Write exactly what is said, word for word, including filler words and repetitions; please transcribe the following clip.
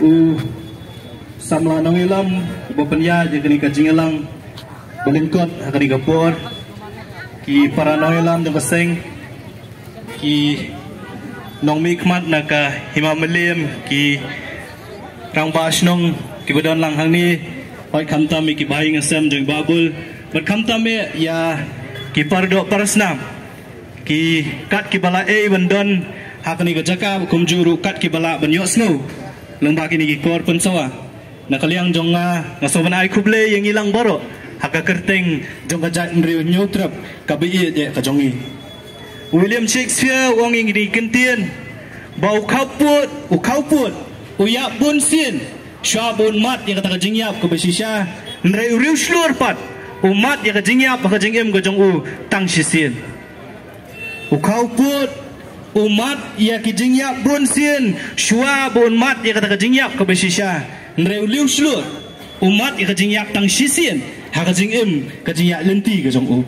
U samla nongïalam uba pynïaid ïa kane ka jingïalang ba lyngkot ha kane ka por, ki para nongïalam jong ka seng, ki nongmihkhmat na ka Hima Mylliem, ki rangbah shnong kiba don lang hangne, hooid khamtam ïa ki bahaïing hasem jong i Bah Bull, bad khamtam ïa ki paradoh parasnam, ki kat kiba la ei ban don ha kane ka jaka, kumjuh ruh kat kiba lah ban ïohsngew lyngba kine ki kor pynsawa. Na ka liang jong nga, nga sngewbha ban ai khublei ïa ngi lang baroh ha ka kyrteng jong ka jaitbynriew Hynñiewtrep kaba ïeit eh ka jong ngi. U William Shakespeare u ong ïa ngi da ki kyntien ba u khawpud, u khawpud u ïap bun sien shuwa ba un mad ïa kata ka jingïap kaba shisha, hynrei u riewshlur pat u mad ïa ka jingïap ha ka jingim ka jong u tang shisien. U khawpud u mad ïa ki jingïap bun sien shuwa ba un mad ïa kata ka jingïap kaba shisha, hynrei u riewshlur u mad ïa ka jingïap tang shisien ha ka jingim, ka jingïaid lynti ka jong u.